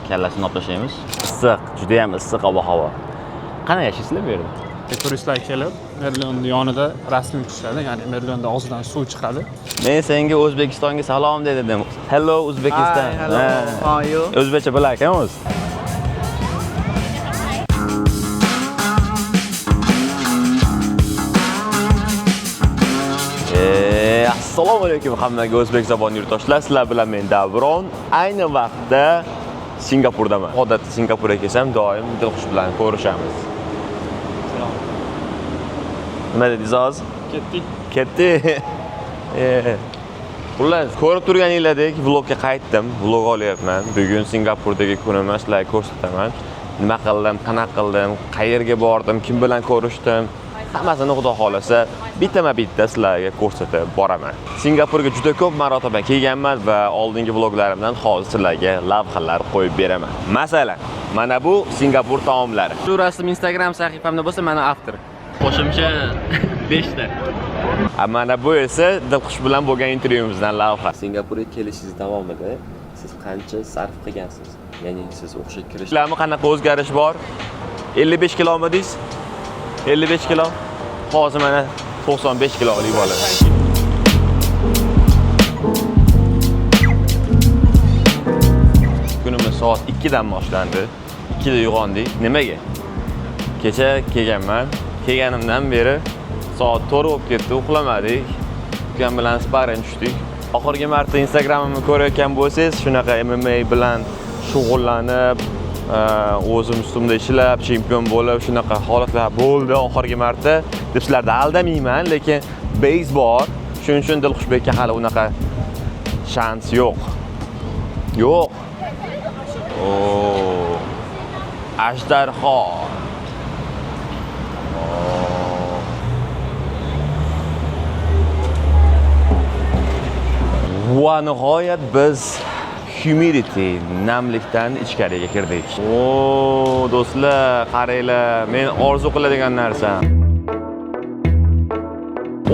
Kallasini olib tashlaymiz. Issiq, juda ham issiq ob-havo. Qanday yashaysizlar bu yerda? Turistlar kelib, Merlonni yonida rasmga tushadi, ya'ni Merlonni og'zidan suv chiqadi. Men senga O'zbekistonga salom dedim. Hello, Uzbekistan. Hi, hello. Ha. How are you? O'zbekcha bilar ekan o'zi. Assalomu alaykum hammaga, o'zbek zabon yurtdoshlar. Sizlar bilan men, Davron. Ayni vaqtda Singapurdaman. Odatda Singapurga kelsam, doim Dilxush bilan ko'rishamiz. Nima dedingiz hozir? Ketdik. Ketdi. Xullas, ko'rib turganinglardek vlogga qaytdim. Vlog olyapman. Bugun Singapurdagi kunimni sizlarga ko'rsataman. Nima qildim, qanaqa qildim, qayerga bordim, kim bilan ko'rishdim. Hammasini, xudo xolasa, bittama-bitta sizlarga ko'rsatib boraman. Singapurga juda ko'p marotaba kelganman va oldingi vloglarimdan hozir sizlarga lavhalar qo'yib beraman. Masalan, mana bu Singapur taomlari. Shu rasm Instagram sahifamda bo'lsa, mana avtor. Qo'shimcha 5 ta. Mana bu esa Dilxush bilan bo'lgan intervyumizdan lavha. Singapurga kelishingiz davomida siz qancha sarf qilgansiz? Ya'ni siz o'qishga kirish Sizlarmi, qanaqa o'zgarish bor? 55 kilomidingiz? 55 kilo. Hozir mana 95 kilolik bola. Kunimiz soat 2 dan boshlandi. 2 da uyg'ondik. Nimaga? Kecha kelganman. Kelganimdan beri soat 4 bo'lib ketdi, uxlamadik. Ukam bilan sparing tushdik. Oxirgi marta Instagramimni ko'rayotgan bo'lsangiz, shunaqa MMA bilan shug'ullanib, o'zim ustimda ishlab, chempion bo'lib, shunaqa holatlar bo'ldi oxirgi marta. Deb sizlarni aldamayman, lekin base bor. Shuning uchun Dilxushbekka hali unaqa shans yo'q. Yo'q. Oo. Ajdarho. Oo. Va nihoyat biz humidity, namlikdan ichkariga kirdik. O, do'stlar, qaranglar, men orzu qiladigan narsam.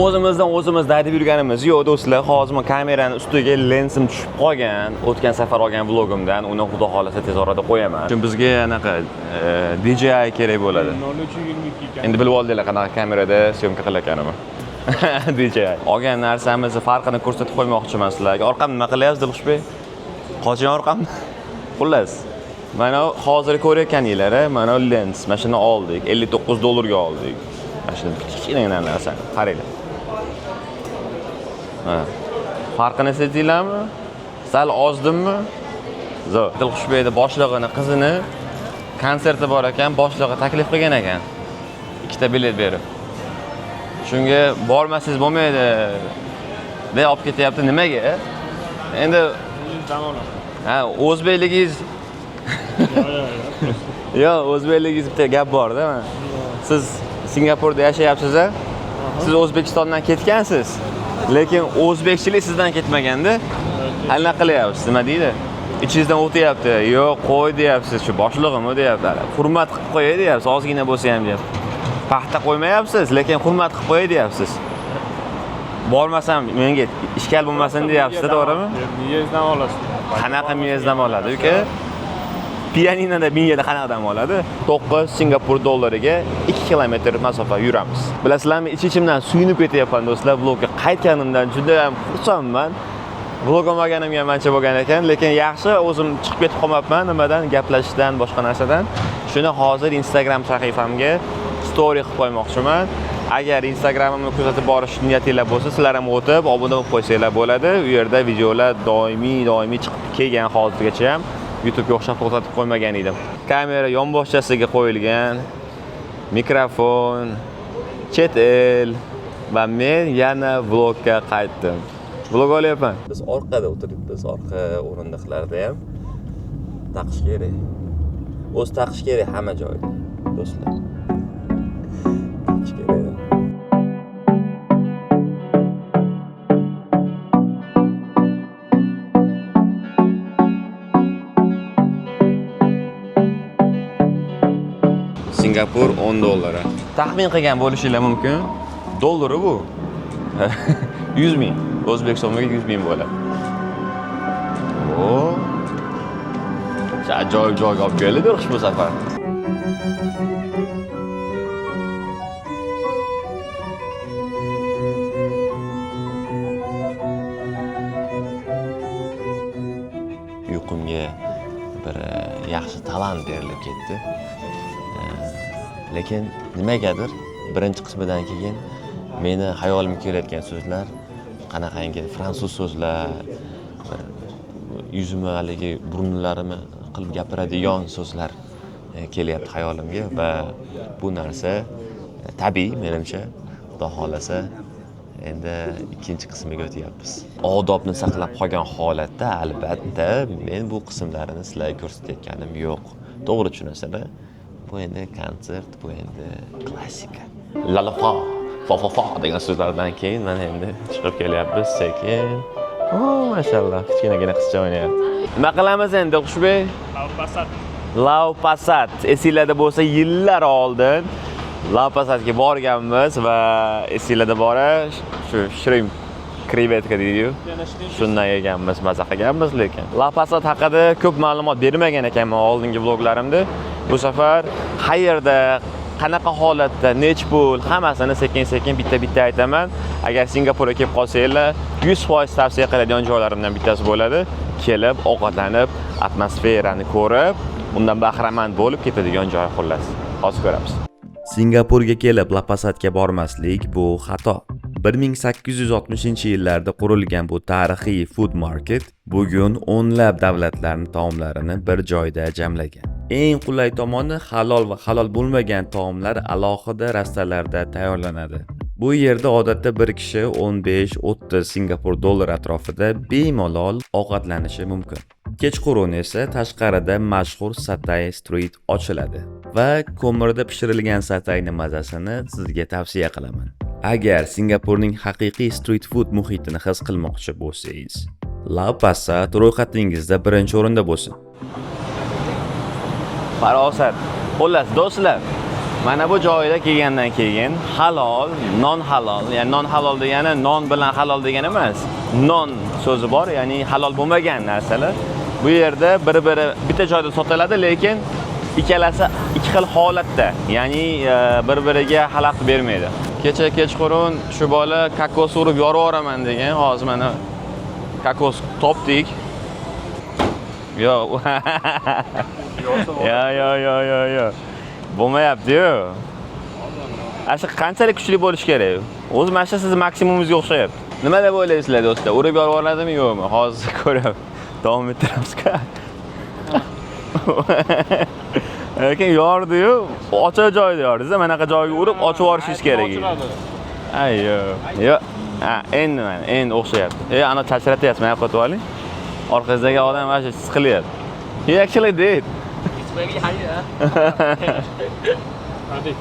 O'zimizdan o'zimiz daydib yurganimiz yo'q, do'stlar. Hozir men kamerani ustiga lensim tushib qolgan. O'tgan safar olgan vlogimdan, uni xudo xolasa tez orada qo'yaman. Chunki bizga anaqa DJI kerak bo'ladi. 0322 ekan. Endi bilib oldinglar qanaqa kamerada syomka qilayotganimni. DJI. Olgan narsamizni farqini ko'rsatib qo'ymoqchiman sizlarga. Orqam nima qilyapsiz, Dilxushbek? Qoching orqamdan. Xullas, mana hozir ko'rayotganinglar, mana lens, mana shuni oldik. 59 dollarga oldik. Mana shuni kichkinagina narsani. Qaranglar. Ha. Farqini sezdinglarmi? Sal ozdimmi? Zo'r. Dilxushbekni boshlig'ini qizini konserti bor ekan, boshlig'i taklif qilgan ekan. Ikkita bilet berib. Shunga bormasangiz bo'lmaydi deb olib ketyapti. Nimaga? Endi Dam oladi. Ha, o'zbekligingiz Yo'q, yo'q, yo'q. Yo'q, o'zbekligingiz bitta gap bor-da. Siz Singapurda yashayapsiz a? Siz O'zbekistondan ketgansiz. Lekin o'zbekchilik sizdan ketmaganda. Anaqa qilyapsiz, nima deydi? Ichingizdan o'tyapti. Yo'q, qo'y deyapsiz, shu boshlig'imi deyapti. Hurmat qilib qo'yay deyapsiz, ozgina bo'lsa ham deyapsiz. Paxta qo'ymayapsiz, lekin hurmat qilib qo'yay deyapsiz. Bormasam menga ishkal bo'lmasin deyapsiz, to'g'rimi? Miyangizdan olasiz. Qanaqa miyangizdan oladi, uka? Pianinoda miyada qanaqa dam oladi? 9 Singapur dollariga 2 kilometr masofa yuramiz. Bilasizlarmi, ich-ichimdan suyunib ketyapman, do'stlar, vlogga qaytganimdan juda ham xursandman. Vlog olmaganimga ham ancha bo'lgan ekan, lekin yaxshi o'zim chiqib ketib qolmabman nimadan, gaplashishdan, boshqa narsadan. Shuni hozir Instagram sahifamga story qilib qo'ymoqchiman. Agar Instagramimni kuzatib borish niyatinglar bo'lsa, sizlar ham o'tib obuna bo'lib qo'ysanglar bo'ladi. U yerda videolar doimiy doimiy chiqib kelgan hozirgacha ham. YouTube'ga o'xshab to'xtatib qo'ymagan edim. Kamera yonboshchasiga qo'yilgan, mikrofon, chet el va men yana vlogga qaytdim. Vlog olyapman. Biz orqada o'tiribmiz, orqa o'rindiqlarda ham taqish kerak. O'zi taqish kerak hamma joyda, do'stlar. Taqish kerak. Singapur 10 dollari. Taxmin qilgan bo'lishinglar mumkin. Dollari bu. 100 ming. O'zbek so'miga 100 ming bo'ladi. O. Ajoyib joyga olib keldi Dilxush bu safar. Uyqumga bir yaxshi talant berilib ketdi. Lekin nimagadir birinchi qismidan keyin meni xayolimga kelayotgan so'zlar qanaqangi fransuz so'zlar, bir yuzimni haligi burunlarimni qilib gapiradigan so'zlar kelyapti xayolimga va bu narsa tabiiy menimcha. Xudo xohlasa endi ikkinchi qismiga o'tyapmiz. Odobni saqlab qolgan holatda albatta men bu qismlarini sizlarga ko'rsatayotganim yo'q. To'g'ri tushunasizlar? Bu endi konsert, bu endi klassika. La la fa, fa fa fa degan so'zlardan keyin mana endi chiqib kelyapmiz sekin. O, mashallah, kichkinagina qizcha o'ynayapti. Nima qilamiz endi, Xushbey? Lau Pasat. Lau Pasat. Esinglarda bo'lsa, yillar oldin Lau Pasatga borganmiz va esinglarda bor, shu shrimp krevetka deydi-yu. Shundan yeganmiz, maza qilganmiz lekin. Lau Pasat haqida ko'p ma'lumot bermagan ekanman oldingi vloglarimda. Bu safar qayerda, qanaqa holatda, nech pul, hammasini sekin-sekin bitta-bitta aytaman. Agar Singapurga kelib qolsanglar, 100% tavsiya qiladigan joylarimdan bittasi bo'ladi. Kelib, ovqatlanib, atmosferani ko'rib, undan bahramand bo'lib ketadigan joy xullas. Hozir ko'ramiz. Singapurga kelib Lau Pasatga bormaslik bu xato. 1860-yillarda qurilgan bu tarixiy food market bugun o'nlab davlatlarning taomlarini bir joyda jamlagan. Eng qulay tomoni, halol va halol bo'lmagan taomlar alohida rastalarda tayyorlanadi. Bu yerda odatda bir kishi 15-30 Singapur dollar atrofida bemalol ovqatlanishi mumkin. Kechqurun esa tashqarida mashhur Satay Street ochiladi va ko'mirda pishirilgan satayni mazasini sizga tavsiya qilaman. Agar Singapurning haqiqiy street food muhitini his qilmoqchi bo'lsangiz, Lau Pasat ro'yxatingizda birinchi o'rinda bo'lsin. Farosat. Xullas, do'stlar, mana bu joyda kelgandan keyin halol, non halol, ya'ni non halol degani non bilan halol degani emas. Non so'zi bor, ya'ni halol bo'lmagan narsalar. Bu yerda bir-biri bitta joyda sotiladi, lekin ikkalasi ikki xil holatda, ya'ni bir-biriga xalaqit bermaydi. Kecha kechqurun shu bola kokos urib yorib yuboraman degan, hozir mana kokos topdik. Yo'q. Yo, yo, yo, yo, yo. Bo'lmayapti-yu. Asha qanchalik kuchli bo'lish kerak? O'zi mana shu sizni maksimumingizga o'xshayapti. Nima deb o'ylaysizlar do'stlar? Urib yorib yuboradimi, yo'qmi? Hozir ko'rib davom ettiramiz-ku. Lekin yordi-yu, ochiq joyda yordingiz, manaqa joyga urib ochib yuborishingiz kerak edi. Ay, yo'q. Yo'q. Ha, endi mana, endi o'xshayapti. Ana chachratyapsiz, mana yoqqa o'tib oling. Orqangizdagi odam mana shu siqilyapti. He actually did. It's very high, yeah. Hadi.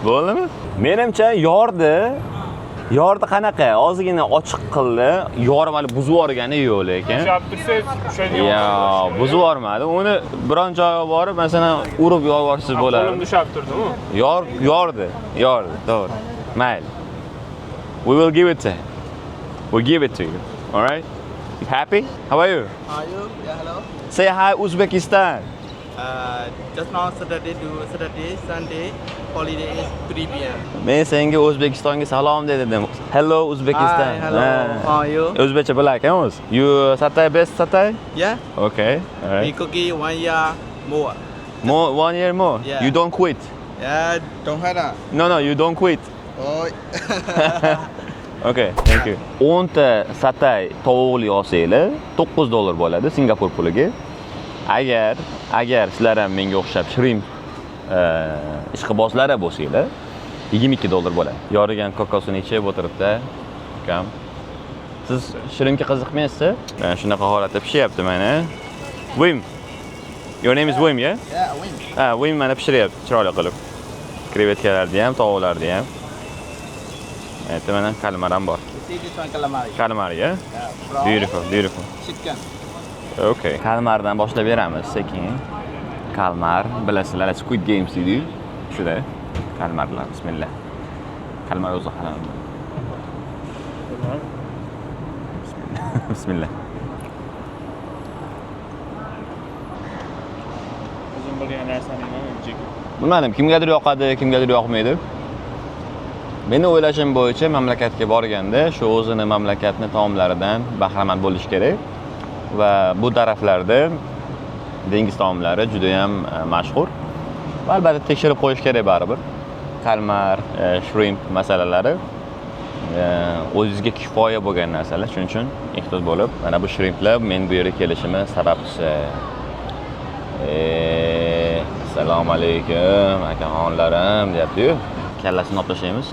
Bo'ldimi? Menimcha yordi. Yordi qanaqa? Ozgina ochiq qildi. Yorib hali buzib yuborgani yo'q lekin. Ushlab tursangiz tushadigan. Yo, buzib yubormadi. Uni biron joyga borib, masalan, urib yorib yuborsangiz bo'ladi. Qo'limni ushlab turdim-u. Yordi, yordi, to'g'ri. Mayli. We will give it to him. We'll give it to you. All right? You happy? How are you? How are you? Yeah, hello. Say hi Uzbekistan. Just now Saturday to Saturday, Sunday, holiday is 3 p.m. Men senga O'zbekistonga salom dedim. Hello Uzbekistan. Hi, hello. How are you? O'zbekcha bilar ekan o'zi. You satay best satay? Yeah. Okay. All We right. cooking 1 year more. More one year more. Yeah. You don't quit. Yeah, don't have that. No, no, you don't quit. Oh. Okay, thank you. 10 ta satay tovuqli olsanglar, 9 dollar bo'ladi Singapur puliga. Agar sizlar ham menga o'xshab shrimp ishqibozlari bo'lsanglar, 22 dollar bo'ladi. Yorigan kokosini ichib o'tiribdi ukam. Siz shrimpga qiziqmaysiz? Mana shunaqa holatda pishyapti mana. Wim. Your name is Wim, yeah? Yeah, win. Ha, Wim mana pishiryapti chiroyli qilib. Krevetkalarni ham, tovuqlarni ham. Endi mana kalmar ham bor. You see this one calamari. Kalmar, yeah? Yeah, prawn, Beautiful, beautiful. chicken. Okay. Kalmardan boshlab beramiz sekin. Kalmar, bilasizlar, Squid Games deydi-yu. Shuda. Kalmarlar, bismillah. Kalmar o'zi halol. Bismillah. Bismillah. Bilgan narsani yeyman uncha. Bilmadim, kimgadir yoqadi, kimgadir yoqmaydi. Meni o'ylashim bo'yicha, mamlakatga borganda shu o'zini mamlakatni taomlaridan bahramand bo'lish kerak va bu taraflarda dengiz taomlari juda ham mashhur. Va albatta tekshirib qo'yish kerak baribir. Kalmar, shrimp masalalari o'zizga kifoya bo'lgan narsalar. Shuning uchun ehtiyot bo'lib, mana bu shrimplar men bu yerga kelishimni sababchisi. Assalomu alaykum, akaxonlarim, deyapti-yu. Kallasini olib tashlaymiz.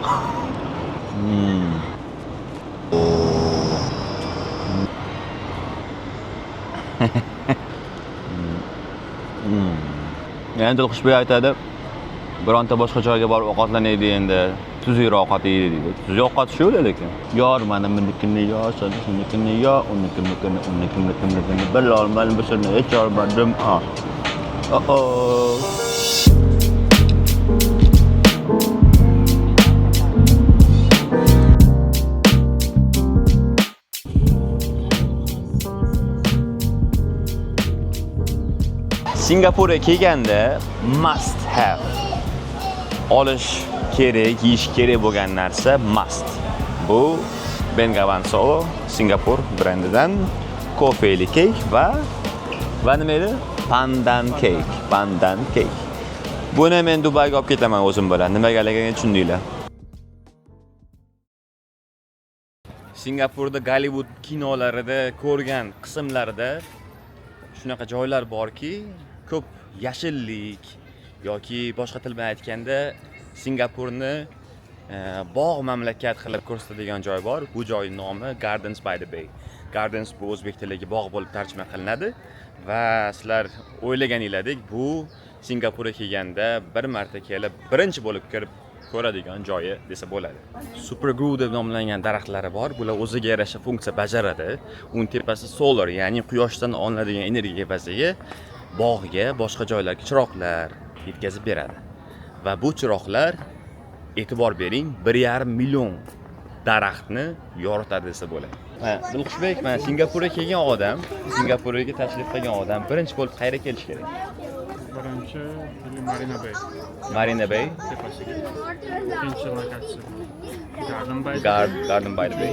Oo. Yana Dilxushbek aytadi, bironta boshqa joyga borib ovqatlanaylik endi, tuzukroq ovqat yeylik deydi. Tuzuk ovqat shu lekin. Yor, mana bunikini yo, shunikini yo, unikinikini, unikinikini bilolmadim, bisini icholmadim. Ah. Oh. Singapurga kelganda must have olish kerak, yeyish kerak bo'lgan narsa must. Bu Bengawan Solo Singapur brendidan kofeli cake va nima edi? Pandan cake, pandan cake. Buni men Dubayga olib ketaman o'zim bilan. Nimagaligini tushundinglar. Singapurda Gollivud kinolarida ko'rgan qismlarida shunaqa joylar borki, ko'p yashillik yoki boshqa til bilan aytganda Singapurni bog' mamlakat qilib ko'rsatadigan joy bor. Bu joyning nomi Gardens by the Bay. Gardens bu o'zbek tiliga bog' bo'lib tarjima qilinadi va sizlar o'ylaganinglardek bu Singapurga kelganda bir marta kelib birinchi bo'lib kirib ko'radigan joyi desa bo'ladi. Super Glue deb nomlangan daraxtlari bor. Bular o'ziga yarasha funksiya bajaradi. Uning tepasi solar, ya'ni quyoshdan olinadigan energiya evaziga bog'ga, boshqa joylarga chiroqlar yetkazib beradi. Va bu chiroqlar, e'tibor bering, 1,5 million daraxtni yoritadi desa bo'ladi. Ha, Dilxushbek, mana Singapurga kelgan odam, Singapurga tashrif qilgan odam birinchi bo'lib qayerga kelish kerak? Birinchi Marina Bay. Marina Bay. Tepasiga. Ikkinchi lokatsiya Garden by Garden by the Bay.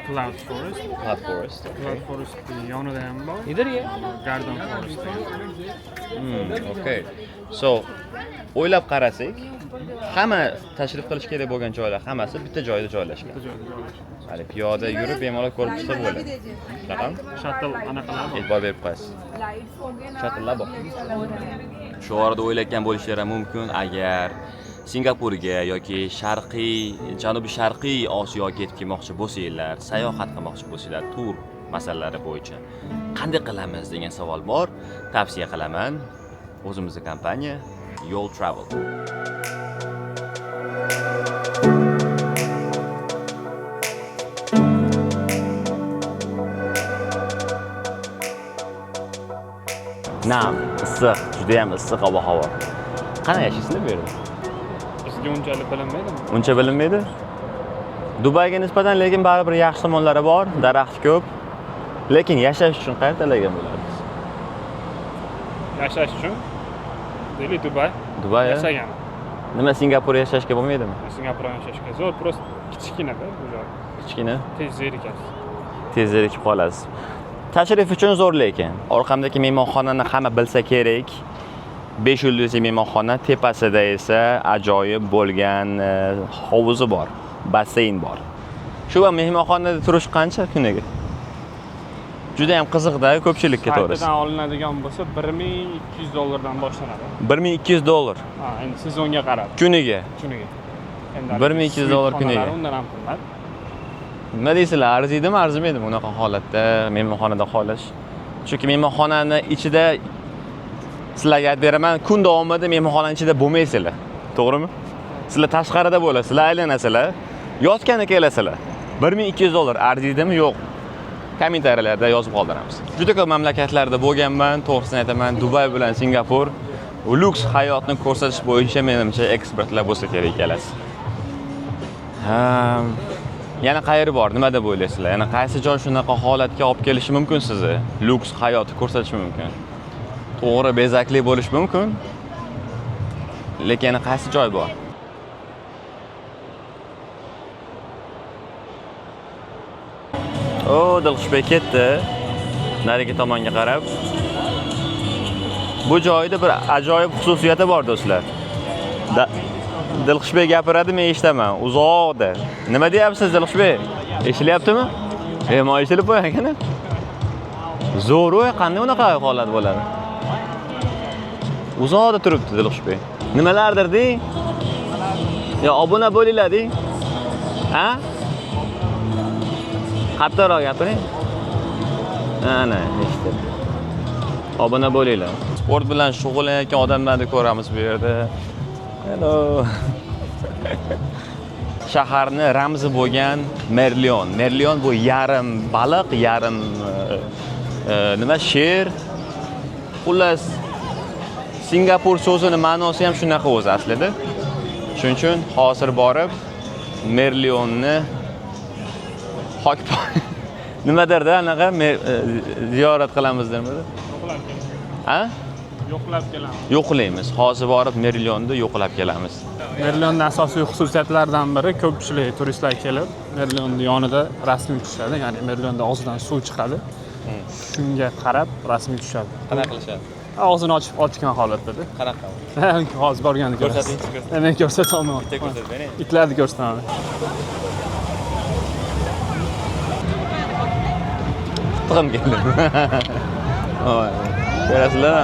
Cloud Forest. Cloud Forest. Cloud Forest yonida ham bor. Garden Forest degan. Okay. So, o'ylab qarasak, hamma tashrif qilish kerak bo'lgan joylar hammasi bitta joyda joylashgan. Bitta joyda joylashgan. Hali piyoda yurib bemalol ko'rib chiqsa bo'ladi. Shunaqami? Shuttle anaqalar bor. E'tibor berib qo'yasiz. Shuttlelar bor. Shu orada o'ylayotgan bo'lishlari mumkin, agar Singapurga yoki sharqiy, janubiy sharqiy Osiyoga yetib kelmoqchi bo'lsanglar, sayohat qilmoqchi bo'lsanglar, tur masalalari bo'yicha qanday qilamiz degan savol bor. Tavsiya qilaman, o'zimizni kompaniya Yo'l Travel. Nam, issiq, juda ham issiq ob-havo. Qanday yashaysizlar bu yerda? Bizga unchalik bilinmaydimi? Uncha bilinmaydi. Dubayga nisbatan lekin baribir yaxshi tomonlari bor, daraxt ko'p. Lekin yashash uchun qayerda tanlagan bo'lardingiz? Yashash uchun deylik Dubay. Dubay, a? Yashagan. Nima, Singapurda yashashga bo'lmaydimi? Singapurda yashashga zo'r, просто kichkina-da bu joy. Kichkina. Tez zerikasiz. Tez zerikib qolasiz. Tashrif uchun zo'r lekin. Orqamdagi mehmonxonani hamma bilsa kerak. 5 yulduzli mehmonxona, tepasida esa ajoyib bo'lgan hovuzi bor, basseyn bor. Shu va mehmonxonada turish qancha kuniga? Juda ham qiziq-da ko'pchilikka, to'g'risi. Saytidan olinadigan bo'lsa 1200 dollardan boshlanadi. 1200 dollar. Ha, endi sezonga qarab. Kuniga. Kuniga. Endi 1200 dollar kuniga. xonalari undan ham qimmat. Nima deysizlar, arziydimi, arzimaydimi unaqa holatda mehmonxonada qolish? Chunki mehmonxonani ichida sizlarga aytib beraman, kun davomida mehmonxonaning ichida bo'lmaysizlar. To'g'rimi? Sizlar tashqarida bo'lasizlar, aylanasizlar, yotganda kelasizlar. 1200 dollar arziydimi, yo'q? Kommentariyalarda yozib qoldiramiz. Juda ko'p mamlakatlarda bo'lganman, to'g'risini aytaman, Dubay bilan Singapur lyuks hayotni ko'rsatish bo'yicha menimcha ekspertlar bo'lsa kerak ikkalasi. Ha, yana qayeri bor? Nima deb o'ylaysizlar? Yana qaysi joy shunaqa holatga olib kelishi mumkin sizni? Lyuks hayotni ko'rsatishi mumkin. To'g'ri, bezakli bo'lishi mumkin. Lekin yana qaysi joy bor? O, Dilxushbek ketdi. Narigi tomonga qarab. Bu joyda bir ajoyib xususiyati bor, do'stlar. Dilxushbek gapiradi, men eshitaman. Uzoqda. Nima deyapsiz, Dilxushbek? Eshityaptimi? Ma eshitilib qo'ygan ekan. Zo'r-u, qanday unaqa holat bo'ladi? Uzoqda turibdi Dilxushbek. Nimalardir deng? Yo, obuna bo'linglar deng. Ha? Qattiqroq gapiring. Ana, eshitdim. Obuna bo'linglar. Sport bilan shug'ullanayotgan odamlarni ko'ramiz bu yerda. Hello. Shaharni ramzi bo'lgan Merlion. Merlion bu yarim baliq, yarim nima, sher. Xullas, Singapur so'zini ma'nosi ham shunaqa o'zi aslida. Shuning uchun hozir borib Merlionni xok nimadirda anaqa ziyorat qilamiz nimadir. Yo'qlab kelamiz. Ha? Yo'qlab kelamiz. Yo'qlaymiz. Hozir borib Merlionni yo'qlab kelamiz. Merlionni asosiy xususiyatlaridan biri, ko'pchilik turistlar kelib Merlionni yonida rasmga tushadi. Ya'ni Merlionda og'zidan suv chiqadi. Shunga qarab rasmga tushadi. Qanaqa qilishadi? Og'zini ochib ochgan holatda. Qanaqa? Hozir borganda ko'rasiz. Ko'rsating, Men ko'rsata olmayman. Bitta ko'rsatib bering. Itlarni ko'rsataman. Tig'im keldi. Voy. Ko'rasizlar?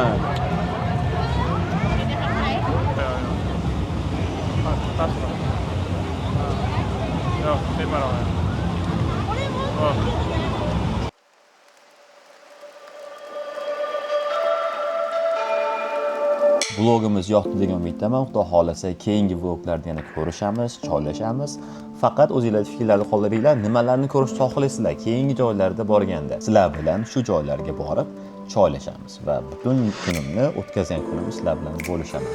Yo'q, teparoq. Oh. Vlogimiz yoqdi degan umiddaman. Xudo xohlasa keyingi vloglarda yana ko'rishamiz, choylashamiz. Faqat o'zinglar fikrlarni qoldiringlar, nimalarni ko'rishni xohlaysizlar keyingi joylarda borganda. Sizlar bilan shu joylarga borib choylashamiz va butun kunimni o'tkazgan kunimni sizlar bilan bo'lishaman.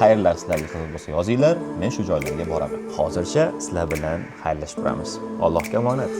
Qayerlar sizlarga qiziq bo'lsa yozinglar, men shu joylarga boraman. Hozircha sizlar bilan xayrlashib turamiz. Allohga omonat.